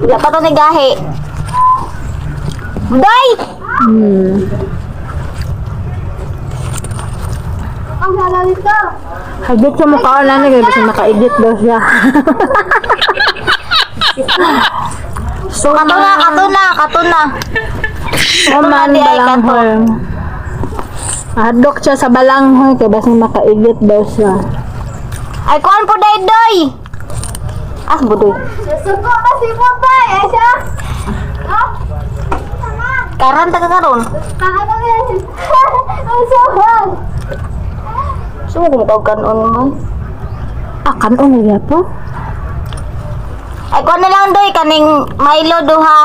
Wala pa to ni gahi. Budoy! Ang hala dito. Hagit sa mukha na ni kay makaigit daw siya. So Kato na, kato na, kato na. Oman Kato na, di ay, kato. balanghoy. Hadok siya sa balanghoy kay basin makaigit daw siya. Ay, kuan po day, doy! As, budoy. Nasuko ka si Popeye. Ay siya. Ha? Karon ta ka karon. Ano yan? Ang suhag. Sumo ko mukha kanon mo. Ah, kanon na gyapon. Ay, kuan na lang, doy. Kaning Milo duha.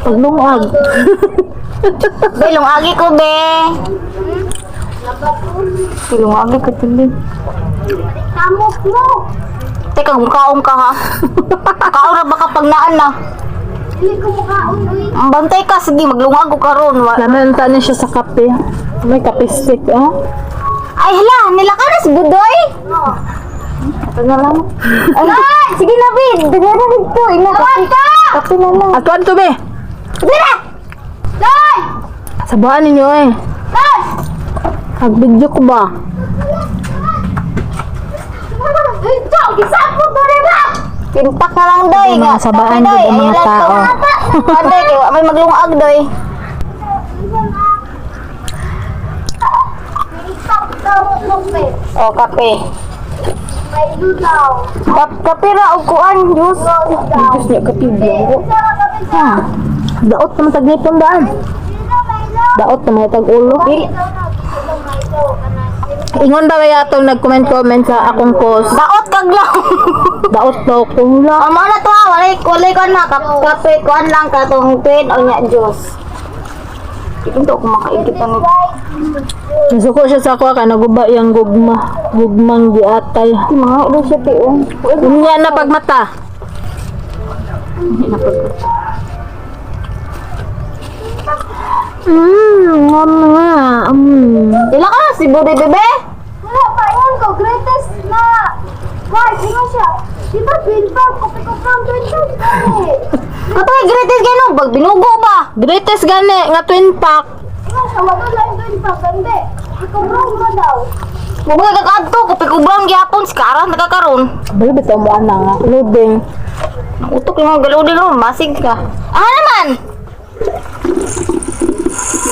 Paglungag. Be, lungagi ko, be. Be, lungagi ko, tuloy. Kamok mo. Teka, mukhaong ka, ha? Kaon ra ba kapag naan na? Hindi ko mukhaon. Uy. Ang Bantay ka, sige, maglungag ko karon. Laman ta ni siya sa kape. May kape stick, oh. Ay, hala, nilaka na si Budoy. Ito na lang. Ay, sige na, be. Dali na dito. Ina, kape. Kape na lang. Atuan to be. Dali na! Day! Sabuan ninyo eh. Day! Ag-video ko ba? Ito! Gisapot na rin ha! Pintak na lang, doy. Ay, mga sabaan Kape, doy. jud ang mga Ayun lang tao. to. Ah, doy, kay wa may maglungag, doy. O, kape. May lugaw. Kape ra og kuan, juice. Juice niya kape. Blanco. Ha. Daot naman tagnipon daan. Daot naman tag ulo. Ingon ba kaya atong nag-comment-comment sa akong post? Daot kag lang. Daot daw ko lang. Amo na to ha, walay walay kuan na kape kuan lang katong twin o nya juice. Ito ako makaigit ano. Nasuko siya sa ako kay naguba yang gugma. Gugmang giatay. Mga ulo siya ti oh. Unya na pagmata. Ngam nga. Ila ka si Budi bebe? Wala pa yun ko. Greatest na. Why? Sino siya? Di ba twin pack? Kopi ko from twin pack. Gani. Kato greatest gano bag binugo ba? Greatest gani nga twin pack. Sino siya? Wala lang twin pack. Hindi. Kopi ko brown ba daw? Mugay ka kadto kopi ko brown gyapon si karan nagkakaron. Balo bitaw mo ana nga. Loading. Ang utok yung mga galudin ron, masig ka. Ah naman.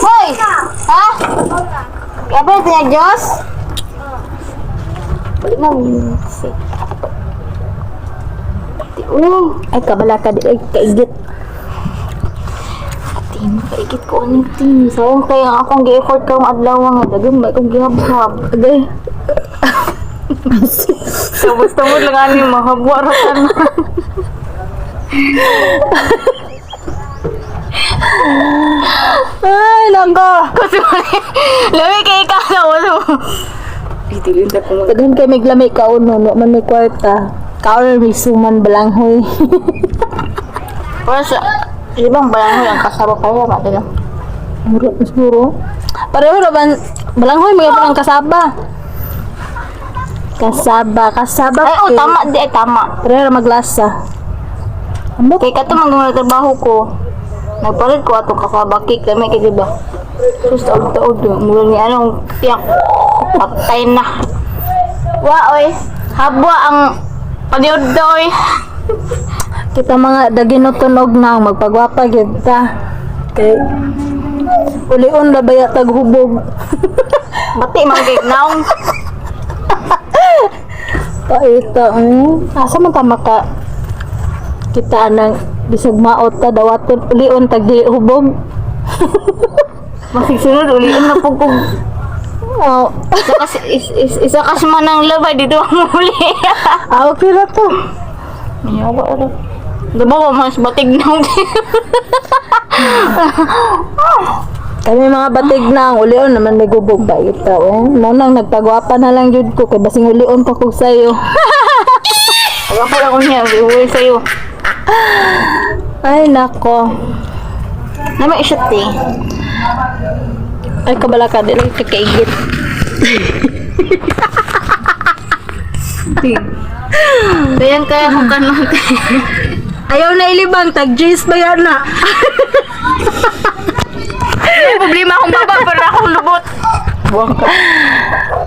Hoy! Ha? Kaya pa niya Diyos? Balik mo. Si. Ti, uy. Ay kabala ka di ay kaigit. Ti, makaigit ko aning ti. Sayang kaya ang akong gi-effort karong adlaw nga daghan may kong gihab-hab. Agay. So basta mo lang ani mahabwa ra ka na. Ay nako. Kasi lami kay ikaw na wala. Itilin ta ko. Daghan kay miglami kaon no, no man may kwarta. Kaon may suman balanghoy. Pero sa ibang balanghoy ang kasaba kayo ba dito. Muro siguro. Pareho ra ban balanghoy mga ang kasaba. Kasaba, kasaba. Ay, oh, cake. tama di ay tama. Pareho ra maglasa. Ambot. Kay kato man gumala trabaho ko. Nagpalit ko atong kasaba cake lami kay diba. Sus taog taog mura ni anong tiyak. Patay na. Wa oy. Habwa ang paniud oy. Kita mga daginutunog na magpagwapa gyud ta. Kay ulion ra baya tag hubog. Bati man kay naong. Paita. Asa man ta maka kita anang bisag maot ta dawaton ulion tag dili hubog. Masig sunod ulion na pug kog Oh, isa kas is, is, isa kas man ang labay dito ang muli. ah, okay ra to. Yawa ora. Diba ba mas batig naong. Kami mga batig na ang ulion naman may gubog ba ito eh. Mo nang nagpagwapa na lang jud ko kay basing ulion pa kog sayo. Wala pa lang niya, iuwi sa'yo. Ay nako. Nama isot eh. Ay kabala ka dili ka kaigit. Dayan kaya kung kanon. Ayaw na ilibang, tag G's ba yan na? May problema akong baba para akong lubot. Buwang ka.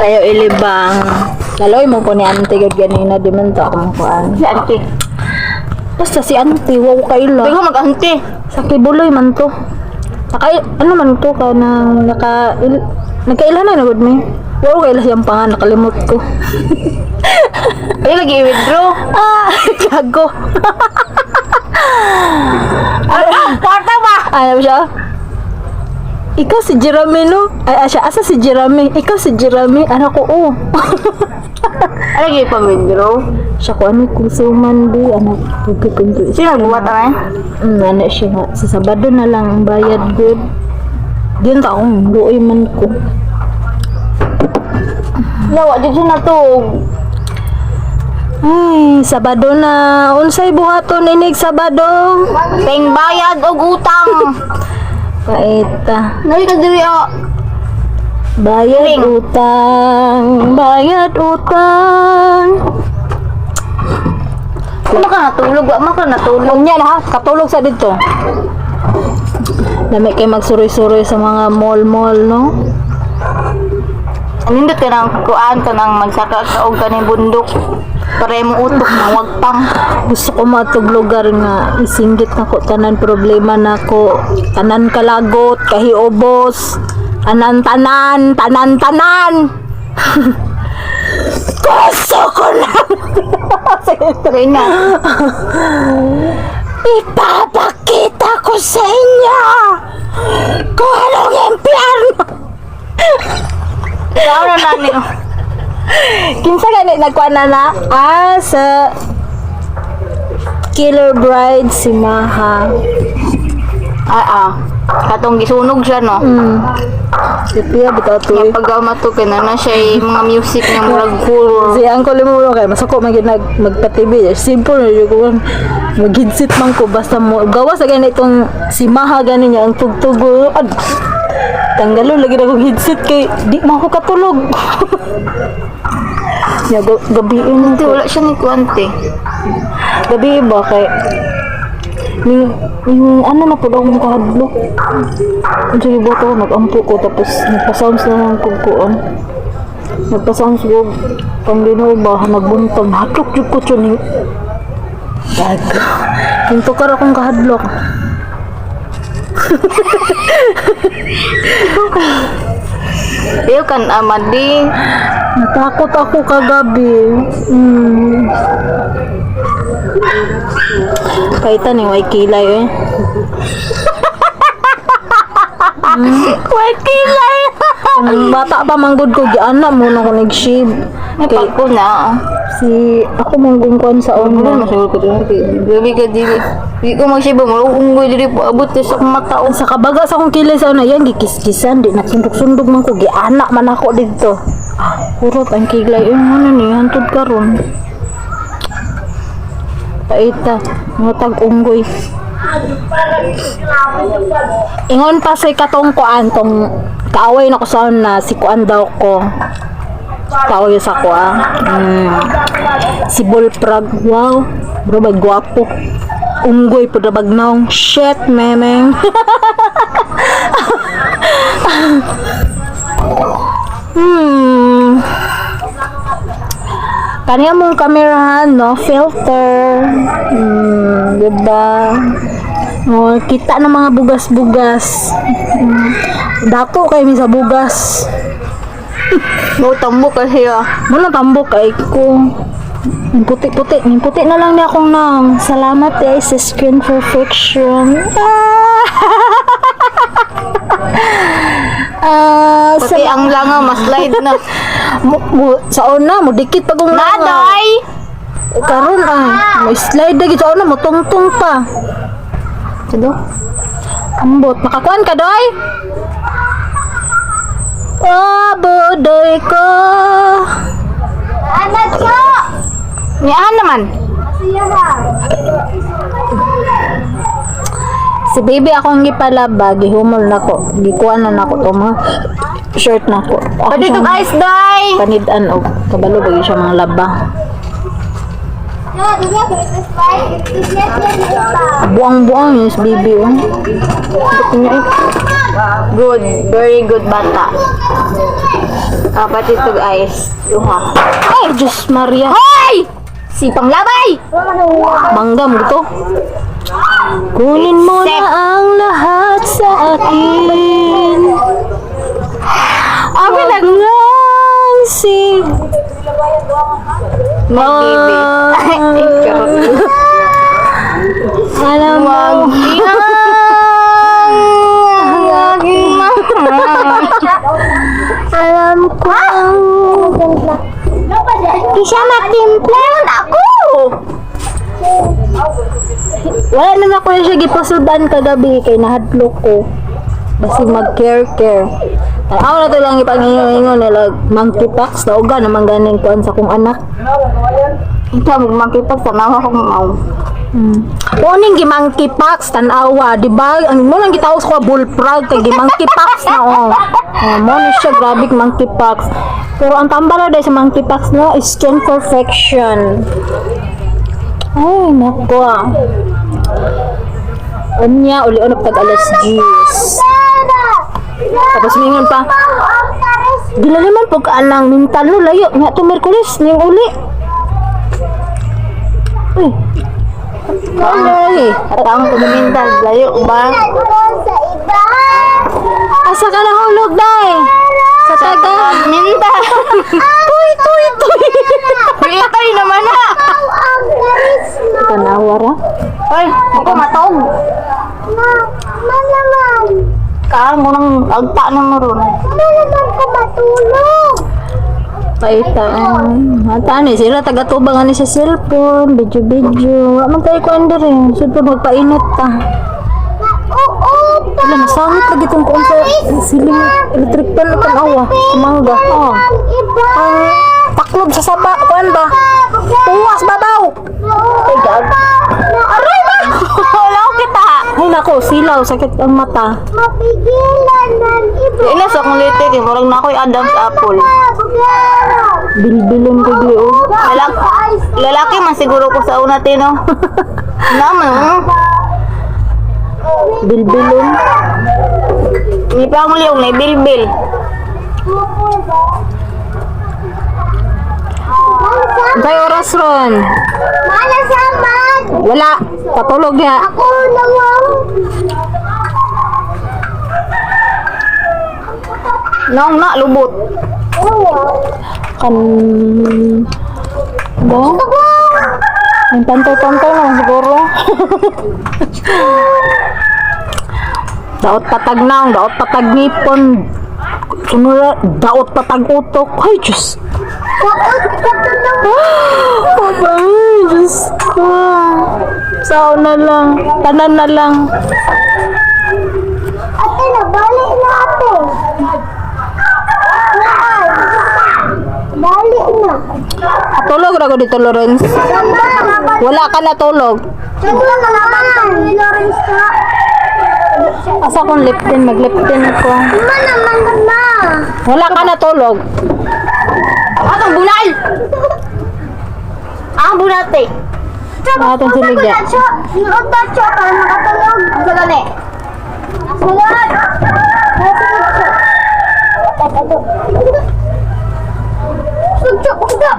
Ayaw ilibang. Laloy mo ko ni auntie gud ganina, di man to ako makuan. Si auntie. Basta si auntie, wow kaila. Pero mag-auntie. Sa kibuloy man to. Naka, ano man to ka nang naka il, nagkaila na na gud mi. Wow kaila siyang pangan nakalimot ko. Ay, lagi i-withdraw. Ah, gago. Ah, kwarta ba? Ano siya? Ikaw si Jeremy no? Ay, ah, siya, asa si Jeremy? Ikaw si Jeremy? Ano ko, oh. Ay, lagi pa-withdraw. Siya ko, ano kung suman di, ano, tugi kung Sino nagbuhat na ano siya nga, sa Sabado na lang ang bayad good. Diyan ta akong luoy man ko. Lawa, dito na to. Ay, Sabado na. Unsay buhaton inig Sabado? Peng bayad og utang. Paeta. Nari ka diri ah. Bayad Ring. utang, bayad utang. Ano ka natulog? Wa man ka natulog. Unya na ha, katulog sa dito. Dami kay magsuroy-suroy sa mga mall-mall, no? Anindot ka ng kuan ka nang magsaka ka og kaning bundok. Para mo utok na wag pang. Gusto ko matug lugar nga isinggit na ko tanan problema na ko, tanan kalagot, kahiobos, tanan tanan, tanan tanan. Gusto ko lang. Sige na. Ipapakita ko sa inyo kung anong impyerno. Ikaw na nani. Kinsa gani nagkuan na na? Ah, sa Killer Bride si Maha. Ah ah. Katong gisunog siya no. Sophia bitaw to. Nga pag to kay na na siya yung mga music nga murag horror. Si Uncle mo kay masako man gyud nag magpa-TV. Simple na jud ko. Mag-headset man ko basta mo gawas sa gani itong si Maha gani niya ang tugtog. Ad, tanggalo lagi na akong headset kay di man ako katulog. Ya gabi Hindi wala siya ni kuante. Gabi ba kay ning, ning ano na pud akong kahadlok. Ang sige buhat ako, nag-ampo ko tapos nagpa-sounds na lang kog kuan. Nagpa-sounds ko pang ba nagbuntag hadlok jud ko chun ning Gago. Hintukar akong kahadlok. Iyo kan amadi. Natakot ako kagabi. Kahit ni way kilay eh. Way kilay. Ang bata pa manggod ko giana mo na ko nag-shave. May Kay pagko na. si ako manggong kuan sa Ano una. masiguro ko dito kay gabi ka dili. Di ko magsiba mo unggoy diri po abot sa akong mata. Sa kabaga sa akong kilay sa una yan gikiskisan di nagsundok-sundok man ko giana man ako didto. Ah, hurot ang kilay eh ano ni hantod karon. Paita, ngutag unggoy. Ingon pa sa katong kuan tong kaaway na ko sa una si kuan daw ko. Kaaway sa ko ah. Si Bullfrog, wow. Bro, ba gwapo. Unggoy po dabag naong. Shit, memeng. Kanya mong kamerahan, no? Filter. Diba? Oh, kita ng mga bugas-bugas. Dato kay mi sa bugas. Mo tambo kasi ah. Muna tambok kay ko. Yung puti-puti. Yung puti na lang niya akong nang. Salamat eh sa screen perfection. Ah! Ah, Pati ang langaw mas slide na. mo, mo, sa una, mo dikit pag kong Nadoy. Karon ah, mo slide na gid sa una, mo tungtong pa. Sado? Ambot, makakuan ka doy? Oh, budoy ko. Anak ko! Niahan naman. Siya na. Si baby akong gipalaba, gihumol nako, gikuan na nako to mga shirt nako. Ako Pwede siyang tong ice day. Panidan og kabalo bagi siya mga laba. No, di ba greatest wife? Greatest yan yan iba. Buang-buang yun si baby, oh. Bakit niya, eh? Good. Very good bata. Apat ito guys. Duha. Ay, Diyos Maria. Hoy! Sipang labay! Mangga mo to. Kunin mo na ang lahat sa akin. Abi Wag nag... lang si... Mag-baby. Ay, charot. Alam mo. Wag ang aking mahal. Alam ko ang Di siya matimpla. Ako! Wala na ako siya gipasudan kagabi kay nahadlok ko. Basig mag-care care. Tanaw na to lang ipag-ingon nila monkeypox nauga naman ganing kuan sa kong anak. Ikaw, magmakipag sa mama kong mau. Uning gi monkeypox tan-awa, di ba? Ang mo lang gitawag sa kuha bullfrog kay gi monkeypox na oh. Oh, mo ni siya grabe monkeypox. Pero ang tambal na dahil sa monkeypox no is skin perfection. Ay, nako ah. Unya, uli na pag alas 10. Tapos mingon pa, dila naman pag anang mental no, layo. Nga to Merkulis, ning uli. Uy. Ay, At ang kumintal, layo ba? Sa iba. Asa ka nahulog, day? Sa taga. Mental! Tuy, tuy, tuy. Ito'y naman na! Ang karisma. Tanawa ra. Hoy, ako matog! Na, malaman. Kaan mo nang agta na mo ron. Malaman ko matulog. Paita. Ata ni sila taga-tubang ani sa cellphone, video video. Wa man tayo kuan diri. Sud pa magpainit ta. Oo, Wala nasangit lagi tong kuan sa siling electric fan na tanawa. Mangga. Oh. ang iba. Ang taklob sa saba kuan ba? Tuwas babaw. Ay, gag. Aray ba? Wala ko kita! Ay nako, silaw sakit ang mata. Mapigilan ng iba. Ina sa akong lite, kay murag na ako'y Adam's apple. Bugero. Bilbilon ko gi oh. Lalaki, lalaki man siguro ko sa una tino. Naman, Bilbilon. Hindi pa mo liyong naibilbil. Kay oras ron. Malasaman. Wala. Patulog niya. Ako nawang. Nong na, lubot. Kan... Ba? Ang tanto-tanto na siguro. Daot patag naong, daot patag ngipon. Sunod, daot patag utok. Ay, Diyos. Ay, Diyos ko. Sao na lang. Tanan na lang. Ate, nabali na ate. Ay. Bali na. Tulog ra ko dito, Lawrence. Wala ka na tulog. Wala ka naman. Ni Lawrence ka. Asa kong lip tint? Mag-lip tint ko. Ma naman na. Wala ka na tulog. Atong bunal! Ang bunate. Atong siligya. Yung tacho para makatulog. Ang sa gani. Sulod. Sugcho, ugda.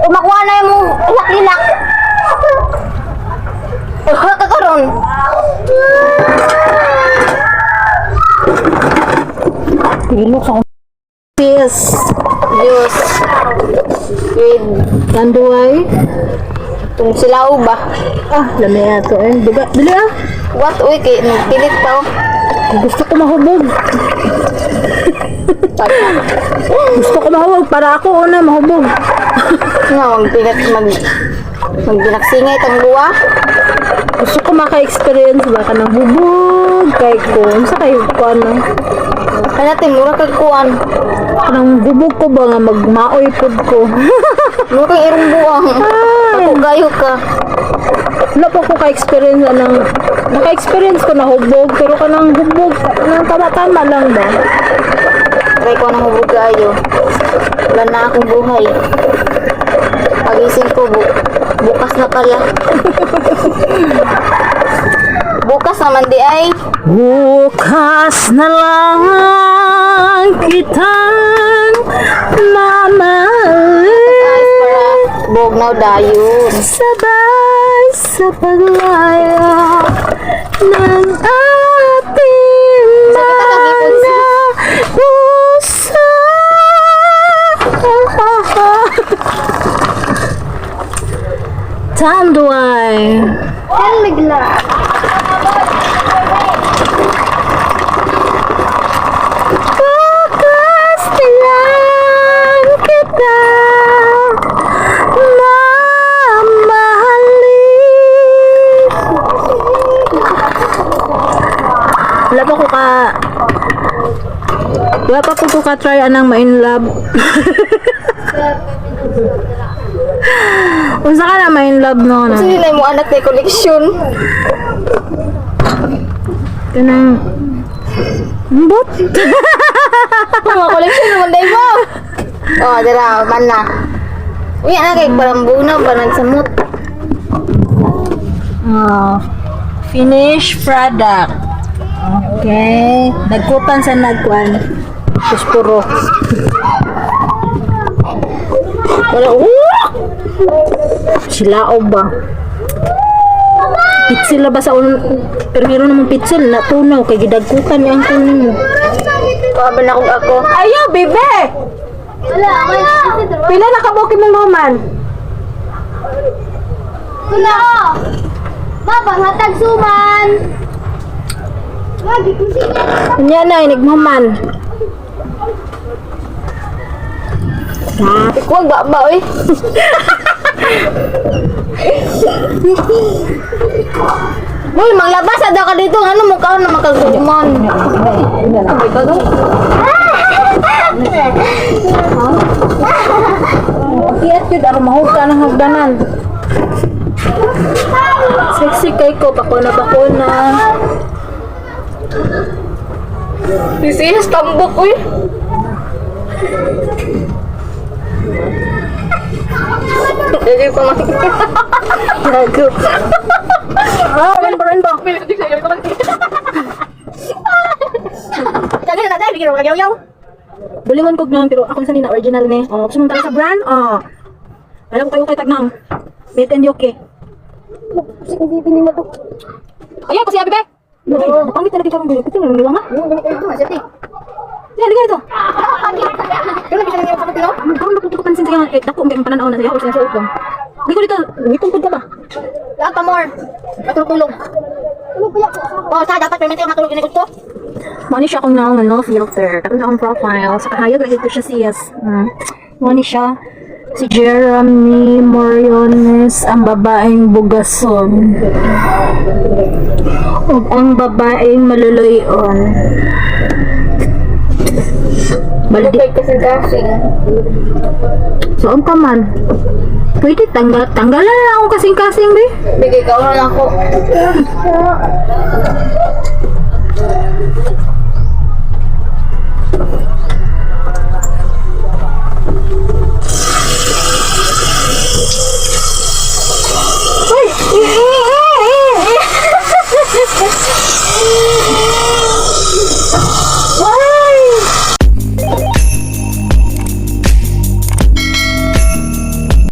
Umakuha na yung mong ilak-ilak. Uha ka karon. Pilok sa akong sis. Diyos. With Tanduay. itong silaw ba? Ah, lamay ato eh. Duga, dili ah. What? Uy, kay nagpilit pa oh. Gusto ko mahubog. Gusto ko mahubog para ako una mahubog. Nga, magpilit, magbinaksingay tang luwa. Gusto ko maka-experience ba ka ng hubog kay ko. Unsa kayo ko ano? Kaya natin, mura kag kuan. Kanang gubog ko ba nga magmaoy pod ko. Mura kag irong buang. Ay. Ako gayo ka. Wala pa ko ka-experience anang naka-experience ko na hubog pero kanang hubog kanang tama-tama lang ba. Try ko nang hubog kayo. Wala na akong buhay. Pagising ko, bukas na pala. Bukas naman di ay. Bukas na lang kitang mamahalin. Para bugnaw dayon. Sabay sa paglaya ng ating Sakit ang ngipon, mga puso. Tanduay. Kan migla. Bukas na lang kita mamahalin. Wala pa ko ka Wala pa ko ka try anang ma-in love. Unsa ka na ma-in love no na? Kasi nila mo anak na koleksyon. Kanang Mbot. Mga koleksyon naman dahil mo. Oh, dira, man na. Uy, anak kay parang bugnaw, parang samot. Ah, finish product. Okay. Nagkutan sa nagkuan. Puspuro. Wala. Woo! Sila ba? Pitsil ba sa un... Pero meron namang pitsil na tunaw kay gidagkutan niya ang kunin mo. Kaabal na kong ako. Ayaw, bebe! Wala, ako Pila na kabuki mong roman? Wala. Baba, hatag suman. Lagi kung sino. Unya na, inigmaman. Ikuwag ba ba, oy? Uy, manglabas ada ka dito. Ano mo kaon na makaguman? Kiyat yun, aron mahuga ng hagdanan. Sexy kay ko, bako na bako na. This is tambok, uy. Dili ko man. Gago. Ah, rainbow, rainbow. Kagay na dai, bigyan mo yaw. Bulingon ko gnon, pero ako sa nina original ni. Oh, gusto mong tala sa brand? Oh. Alam ko kayo kay tagnang. Made in UK. Ayaw ko siya, bebe. Oo. Pangit talaga siya kung ito nang nga. Yan, liga ito. Ang karon ba ko pansin sa kanya, eh, dako ang kayong pananaw na siya, or siya sa utong. Ligo dito, ngipong ka ba? Lahat pa more. Matulog-tulog. Oh, sa dapat permanente ang matulog ini gusto. Mani siya akong naong no filter. Katong sa akong profile. Sa kahayag lagi ko siya siyas. Mani siya. Si Jeremy Moriones, ang babaeng bugason. Ug ang babaeng maluluyon. Baldi. Kay kasi kasing. So, ang kaman. Pwede tanggal tanggalan na akong kasing-kasing, be. Bigay ka na ako.